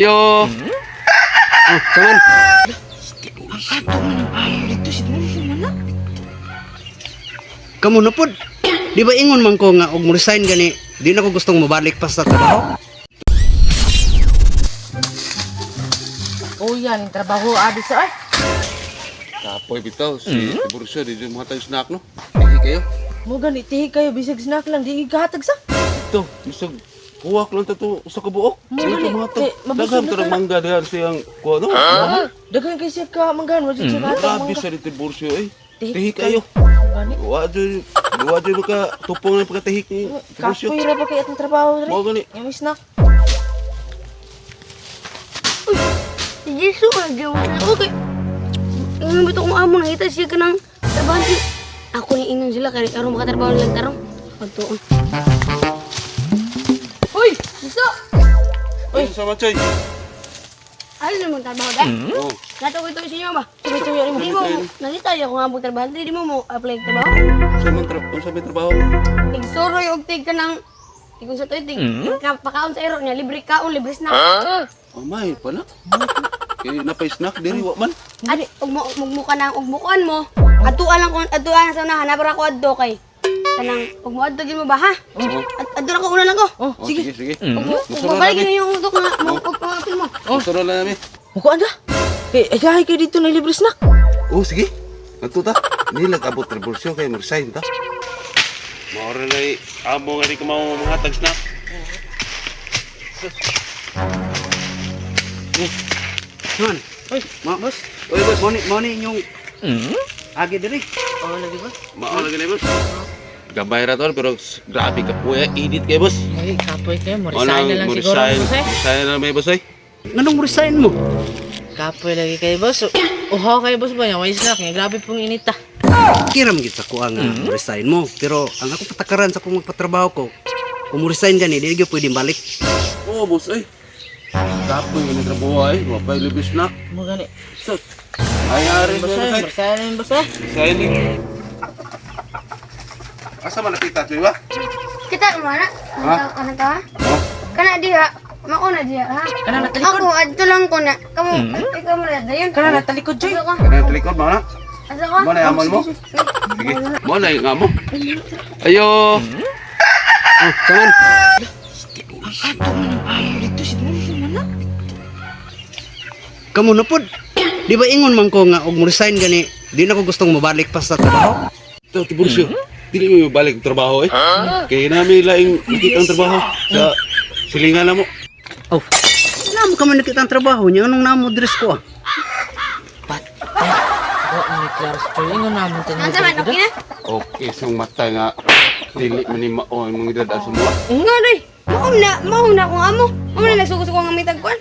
Yo. Oh, saman. Ato man ang amo dito si Tiburcio man na. Kamo na pod. Di ba ingon man ko nga og mo resign gani, di na ko gustong mobalik pa sa trabaho. Oh yan, yung trabaho abi sa ay. Kapoy bitaw si Tiburcio di mo hatag snack no. Tihi kayo. Mo gani tihi kayo bisag snack lang di gahatag sa. Ito, bisag kuwak lang ta to usa ka buok. Mo Di gani, ta mohatag. eh, mabusog Daghan na tarang ka. mangga diha siyang kuha no. Daghan kay siya ka manggahan wa jud siya kahatag Grabe mangga. sa ni Tiburcio eh. Tihi Tihi kayo. Gani. Wa jud maka tupong ng pagkatihik ni Tiburcio. Kapoy ra ba kay atong trabaho dre? Mo gani. Yang snack. Si Jisu, nagjawa na ako kay... Ingon ba ito kung amo, nakita siya ka ng trabaho. Ako ni ingon sila, kaya karon makatrabaho lang tarong. Pagtuon. Uy! Jisu! Uy, sama choy. Ayos naman trabaho dahil. Oh, Nato ko ito sa inyo ba? Tuloy tuloy mo. Di mo, nakita niya kung amo trabaho, di mo mo apply ang trabaho. sa man trabaho, sa may trabaho. Tigsuroy og tig ka ng... Tig sa to, tig pakaon sa ero niya, libre kaon, libre snack. Oh, may pala. Kay napay snack diri wa man. At ug mo mugmuka na ug mukuan mo. Atuan lang ko, atuan sa unahan, nabara ko adto kay kanang ug mo adto gid mo ba ha? At adto na ko una lang ko. Oh, Oh, sige. sige, sige. Ug Musunod mobalik namin. na yung utok nga mo ug mo mo. Musunod lang namin. Mukuan ra. Kay ayahay kay dito na libre snack. Oh, sige. Adto ta. Nilag abot Tiburcio kay mo-resign ta. Maura na amo nga di ko mao snack. Saman. Uy, Ma, boss. Uy, boss. Mo ni inyong agi diri. Oh, lagi boss. Mao lagi na, boss. Gabay ra tol pero grabe ka po init kay boss. Ay, kapoy kayo. Mo Mo resign na lang siguro boss eh. Resign na lang may boss ay. Nganong mo resign mo? Kapoy lagi kayo boss. Uhaw kayo boss ba niya? Way snack niya. Grabe pong init ah. Kiram gid sa kuha nga mo resign mo. Pero ang ako patakaran sa kung magpatrabaho ko, kung mo resign gani, di gyud pwede balik. Oh, boss ay. Kapoy nga ni trabaho ay, wa pa libre snack. Mo gani. Sus. Ay ari Boss boss eh, ay. resign na yun, boss eh. Resign ni. Asa man nakita choy ba? Kita mo na. Ha? Ano ta? Oh, Kana diha, mauna diha ha. Kana natalikod. Ako adto lang ko na. Kamo, ikaw mo na dayon. Kana natalikod joy. Asa ko? kana talikod mo na. Asa ko? Mo na amon mo. Sige. Mo na yung amo. Ayo. Oh, saman. Ato man ang amo dito si Tiburcio man na. Kamo na pod. Di ba ingon man ko nga og mo resign gani, di na ko gustong mobalik pa sa trabaho. Ito, Tiburcio. Dili mo balik ang trabaho eh. Kaya namin laing nakita ang trabaho sa silingan na mo. Oh. Namo ka man nakita ang trabaho niya, anong namo dress ko ah? Patay. Wa ni klaro sa Joy. Ingon naman tayo. Ano man okay na? Okay, siyang mata nga. Dili man ni mao ang mga dada sa mga. Nga doy. Mauna, mauna kung amo. Mauna nagsugo-sugo nga mitag kuan.